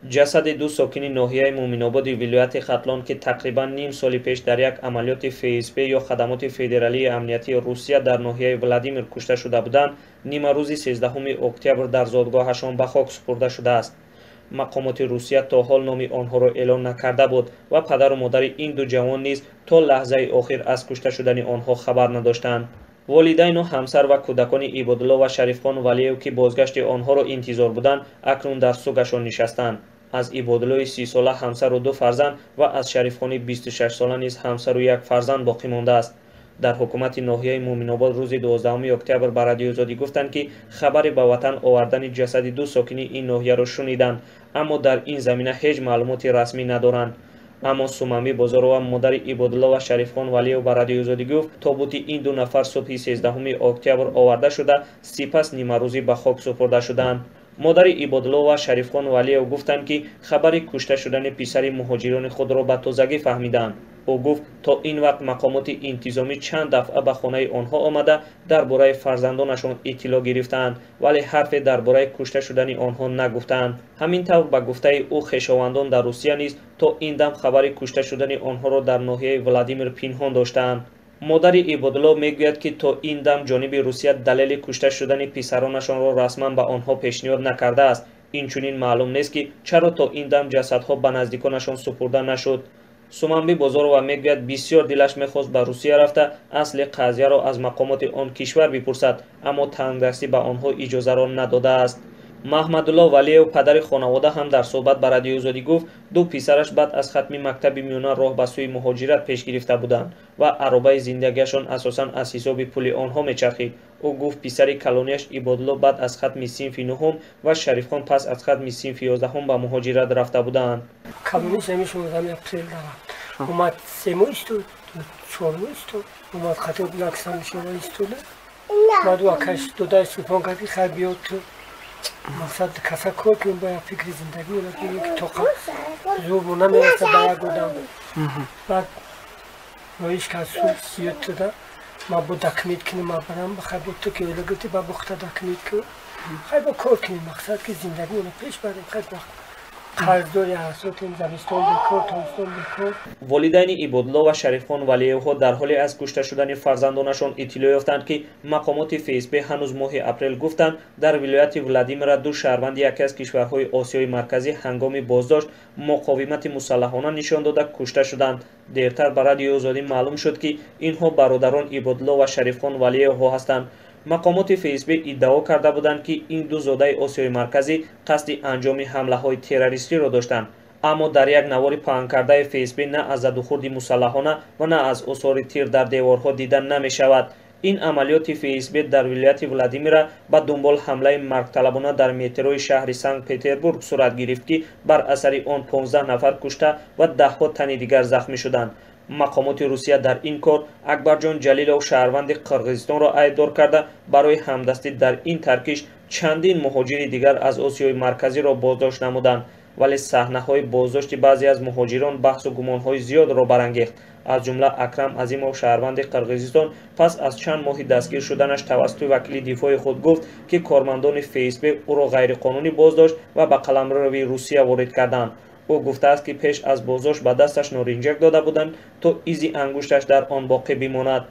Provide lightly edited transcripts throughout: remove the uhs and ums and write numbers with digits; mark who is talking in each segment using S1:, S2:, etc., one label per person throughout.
S1: Ҷасади ду сокини ноҳияи Муъминободи вилояти Хатлон, ки тақрибан ним соли пеш дар як амалиёти ФСБ ё Хадамоти федералии амниятии Русия дар ноҳияи Владимир кушта шуда буданд, нимарӯзи 13 октябр дар зодгоҳашон ба хок супурда шудааст. Мақомоти Русия то ҳол номи онҳоро эълон накарда буд ва падару модари ин ду ҷавон низ то лаҳзаи охир аз кушта шудани онҳо хабар надоштанд. Волидайну ҳамсар ва кӯдакони Ибодулло ва Шарифхон Валиев, ки бозгашти онҳоро интизор буданд, акнун дар сугашон нишастанд. Аз Ибодуллои 30-сола ҳамсару ду фарзанд ва аз Шарифхони 26-сола низ ҳамсару як фарзанд боқӣ мондааст. Дар ҳукумати ноҳияи Муъминобод рӯзи 12 октябр ба Радиои Озодӣ гуфтанд, ки хабари ба ватан овардани ҷасади ду сокини ин ноҳияро шуниданд, аммо дар ин замина ҳеҷ маълумоти расмӣ надоранд. Аммо Суманби Бозорова, модари Ибодулло ва Шарифхон Валиев, ба Радиои Озодӣ гуфт, тобути ин ду нафар субҳи 13 октябр оварда шуда, сипас нимарӯзӣ ба хок супурда шуданд. Модари Ибодулло ва Шарифхон Валиев гуфтанд, ки хабари кушта шудани писари муҳоҷирони худро ба тозагӣ фаҳмиданд. Ӯ гуфт, то ин вақт мақомоти интизомӣ чанд дафъа ба хонаи онҳо омада дар бораи фарзандонашон иттилоъ гирифтаанд, вале ҳарфе дар бораи кушта шудани онҳо нагуфтаанд. Ҳамин тавр, ба гуфтаи ӯ, хешовандон дар Русия низ то ин дам хабари кушта шудани онҳоро дар ноҳияи Владимир пинҳон доштаанд. Модари Ибодулло мегӯяд, ки то ин дам ҷониби Русия далели кушта шудани писаронашонро расман ба онҳо пешниҳод накардааст. Инчунин маълум нест, ки чаро то ин дам ҷасадҳо ба наздиконашон супурда нашуд. Суманби Бозорова мегӯяд, бисёр дилаш мехост ба Русия рафта асли қазияро аз мақомоти он кишвар бипурсад, аммо тангдастӣ ба онҳо иҷозаро надодааст. Маҳмадулло Валиев, падари хонавода, ҳам дар суҳбат ба Радиои Озодӣ гуфт, ду писараш баъд аз хатми мактаби миёна роҳ ба сӯи муҳоҷират пеш гирифта буданд ва аробаи зиндагиашон асосан аз ҳисоби пули онҳо мечархид. Ӯ гуфт, писари калонияш Ибодулло баъд аз хатми синфи нуҳум ва Шарифхон пас аз хатми синфи 11 ба муҳоҷират рафта буданд.
S2: Калониш ҳамин 16 апрел рафт. Омад 3 моҳ истод, 4 моҳ истод, омад хатм наксам истода. Баъд акаш додаи султон кард, ки хайр биёд ту мақсад каса кор кунем, бояд фикри зиндагӣ кунем, ки тоқа зӯрмо намераса ба як одам. Баъд роиш кард суд зиёд туда, ма бо документ кунем, ма барам, хай бо ту ки оила гирифтӣ, ба бухта документ кун, хай бо кор кунем, мақсад ки зиндагиро пеш барем, хай қарздори ҳасотем, замистон бекор, тобистон бекор.
S1: Волидайни Ибодулло ва Шарифхон Валиевҳо дар ҳоле аз кушта шудани фарзандонашон иттилоъ ёфтанд, ки мақомоти ФСБ ҳанӯз моҳи апрел гуфтанд, дар вилояти Владимира ду шаҳрванди яке аз кишварҳои Осиёи Марказӣ ҳангоми боздошт муқовимати мусаллаҳона нишон дода кушта шуданд. Дертар ба Радиои Озодӣ маълум шуд, ки инҳо бародарон Ибодулло ва Шарифхон Валиевҳо ҳастанд. Мақомоти ФСБ иддао карда буданд, ки ин ду зодаи Осиёи Марказӣ қасди анҷоми ҳамлаҳои террористиро доштанд, аммо дар як навори паҳнкардаи ФСБ на аз задухӯрди мусаллаҳона ва на аз осори тир дар деворҳо дида намешавад. Ин амалиёти ФСБ дар вилояти Владимира ба дунбол ҳамлаи маргталабона дар метрои шаҳри Санкт-Петербург сурат гирифт, ки бар асари он 15 нафар кушта ва даҳҳо тани дигар захмӣ шуданд. Мақомоти Русия дар ин кор Акбарҷон Ҷалилов, шаҳрванди Қирғизистонро айбдор карда, барои ҳамдастӣ дар ин таркиш чандин муҳоҷири дигар аз Осиёи Марказиро боздошт намуданд. Вале саҳнаҳои боздошти баъзе аз муҳоҷирон баҳсу гумонҳои зиёдро барангехт. Аз ҷумла Акрам Азимов, шаҳрванди Қирғизистон, пас аз чанд моҳи дастгир шуданаш тавассути вакили дифои худ гуфт, ки кормандони ФСБ ӯро ғайриқонунӣ боздошт ва ба қаламрави Русия ворид карданд. Ӯ гуфтааст, ки пеш аз боздошт ба дасташ норинҷак дода буданд, то изи ангушташ дар он боқӣ бимонад.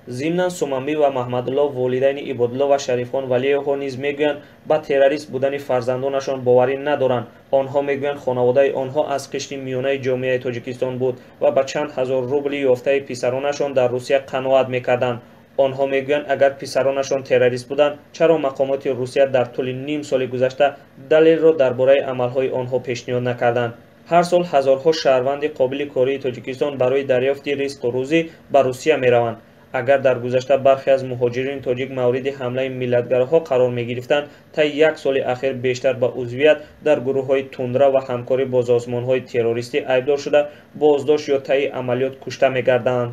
S1: Зимнан Суманби ва Маҳмадулло, волидайни Ибодулло ва Шарифхон Валиевҳо низ мегӯянд, ба террорист будани фарзандонашон боварӣ надоранд. Онҳо мегӯянд, хонаводаи онҳо аз қишри миёнаи ҷомеаи Тоҷикистон буд ва ба чанд ҳазор рубли ёфтаи писаронашон дар Русия қаноат мекарданд. Онҳо мегӯянд, агар писаронашон террорист буданд, чаро мақомоти Русия дар тӯли ним соли гузашта далелро дар бораи амалҳои онҳо пешниҳод накарданд. Ҳар сол ҳазорҳо шаҳрванди қобили кории Тоҷикистон барои дарёфти ризқу рӯзӣ ба Русия мераванд. Агар дар гузашта бархе аз муҳоҷирини тоҷик мавриди ҳамлаи миллатгароҳо қарор мегирифтанд, таи як соли ахир бештар ба узвият дар гурӯҳҳои тундра ва ҳамкорӣ бо созмонҳои террористӣ айбдор шуда, боздошт ё таи амалиёт кушта мегарданд.